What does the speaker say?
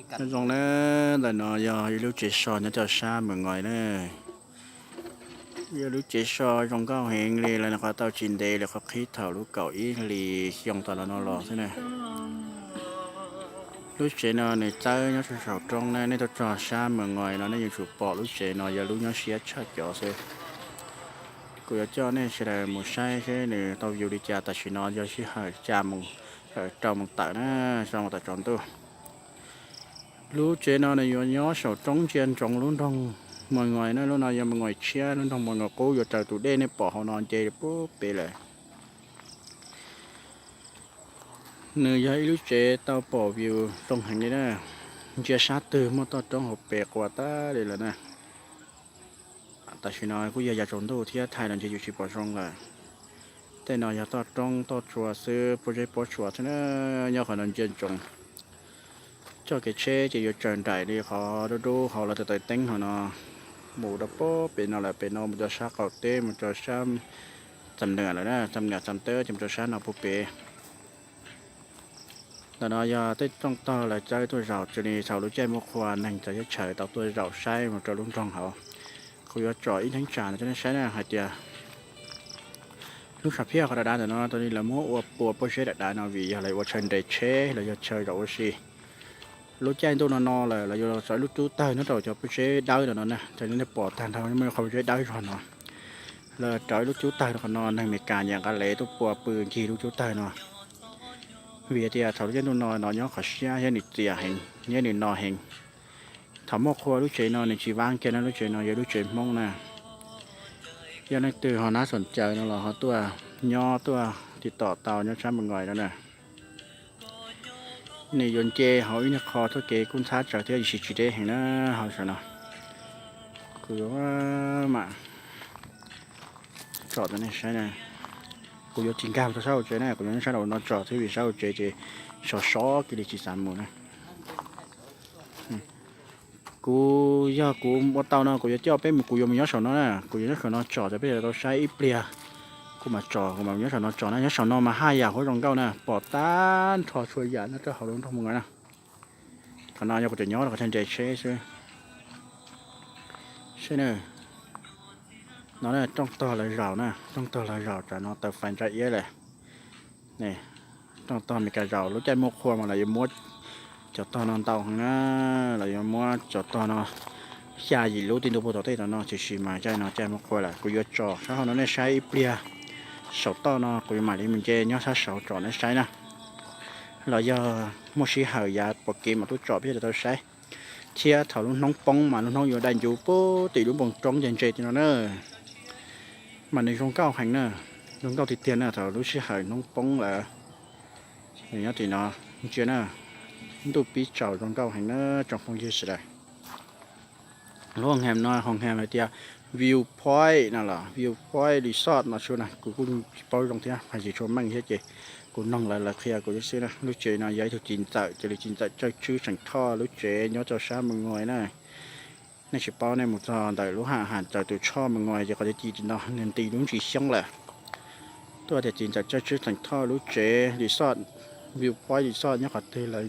Nyob zoo na, ntawm no yog ib lub tsev so nyob rau sab Mes Ngois na. Yog lub tsev so zoo nkauj heev li, lawv nyuam qhuav tau tsis ntev li, qhuav qhib thaum lub kaum ib hlis xyoo tom no los xwb na. Lub tsev no nws txawb nyob rau saum roob na, nej tuaj txog sab Mes Ngois no nej yuav tsum pom lub tsev no yog lub nyob siab tshaj cov xwb. Kuv yuav coj nej sawv daws mus saib seb nws tau view li cas. Tam sim no yog sij hawm xya moos, rau moos tawm na, rau moos tawm tsaus ntuj. Lub tsev no nws yuav nyob saum roob ntsia ntsoov lub nroog Mes Ngois na, lub no yog Mes Ngois tshiab, lub nroog Mes Ngois qub yuav raws tus dej nej pom hauv no nce pub pem lawm. Nws yog ib lub tsev tau pom view zoo heev li na, ntsia sab twg muaj toj roob hauv pes quas tas li lawm na. Tam sim no kuj yog yav tsaus ntuj thiab thaij los ntshe yuav tsis pom zoo lawm. Tej no yog toj roob toj tsua xwb, pob zeb pob tsua xwb na, nyob qhov no ntsia ntsoov. Txoj kev tsheb ces yuav tsaws nraim li qhov dub dub hauv lawv tau taws teeb hauv no, mus rau pem no lawm, pem no mus rau sab qaum teb, mus rau sab Xam Nuas lawm na, Xam Nuas Xam Tawb ces mus rau sab no pub pem. Ntawm no yog tej rooj tog lawv txawb tuaj zaum, raws li thaum lub caij muaj qhua neeg txawv teb chaws tau tuaj zaum saib mus rau lub nroog hauv. Kuv yuav tsom ib theeb tsam no coj nej saib na hais tias lub sam phiaj qhov dav dav ntawm no, tau li lawv muab ua pua pob zeb dav dav no vim yog lawv ua chaw nres tsheb los yog chaw zaum ua si. Lub caij ntuj no no lawm lawv yuav tso ib lub cub tawg nyob rau cov pob zeb dawb no no na, raws li nej pom tag nrho muaj qhov pob zeb dawb zog no. Lawv rau ib lub cub tawg rau qhov no, neeg Amelikas nyiam nqa lev tuaj pua pw ncig lub cub tawg no. Vim tias thaum lub caij ntuj no no nyob qhov siab thiab nws txias heev thiab nws no heev. Thaum muaj qhua lub tsev no nws tsis vab kiag na, lub tsev no yog lub tsev Hmoob na. Yog leej twg ho nab xoom caw no los ho tuaj nyob tuaj tiv tom tau nyob sab Mes Ngois no na. Nws yuav nce hauv ib nyuag qho txoj kev kub ntxhab tsawv thiab, tiam sis tsis deb heev na, hauv saum no. Kuv yuav mam tsom rau nej saib na. Kuv yuav tsis nkag mus rau sab hauv tsev na, kuv yuav nyob sab nraum no tsom thiab vim sab hauv tsev ces sov sov kiag li tsis xav mus na. Kuv yog kuv ua tau no kuv yuav coj peb mus, kuv yuav mus nyob saum no na, kuv yuav nyob saum no tsom rau peb sawv daws tau saib ib pliag. Kuv mam tsom, kuv mam mus nyob saum no tsom na, nyob saum no mas haj yam huab zoo nkauj na, pom tag nrho txhua yam nyob rau hauv lub nroog Mes Ngois na. Qhov no yog kuv tseem nyob rau qhov chaw nres tsheb xwb. Saib na, no rooj tog lawv zaum na, rooj tog lawv zaum tsam no taws fais ntsa iab lawm. Rooj tog Amelikas zaum, lub caij muaj qhua mas lawv yuav muab cov tog no ntau heev na, lawv yuav muab cov tog no xya yim lub ti ntu puag tom tej tom no, tiam sis mas caij no caij muaj qhua lawm. Kuv yuav tsom sab hauv no nej saib ib pliag, saum toj no kuv yuav mam li mus nce nyob sab saud tsom nej saib na. Los yog muaj sij hawm yav pom kev mam tuaj tsom peb sawv daws tau saib. Thiab thaum lub hnub poob mas lub hnub yuav dai ncuv puag tim lub npoo roob ntse ntse tim no na, mas nws zoo nkauj heev na, zoo nkauj tiag tiag na thaum lub sij hawm hnub poob lawm. Nws nyob tim no, ntsia na, ntuj pib tsaus zoo nkauj heev na tsoom phooj ywg sawv daws. Lub hoo heem no hoo heem hais tias View Point no los View Point Resort no xwb na, kuv kuj tsis paub zoo thiab, hais tsis tshua meej thiab ces kuv noog lawv lawv qhia kuv xwb na. Lub tsev no yog ib tug txiv ntxawm, ces li txiv ntxawm Tsawg Tswb Xeem Thoj lub tsev nyob rau sab Mes Ngois na. Nej tsis paub nej mus txog ntawm lub haj ham raws tus tshoj Mes Ngois ces qhov twg ci tim no nws nti lub ntsis xyoob lawm. Tuaj tias txiv ntxawm Tsawg Tswb Xeem Thoj lub tsev resort, View Point Resort nyob qhov twg lawv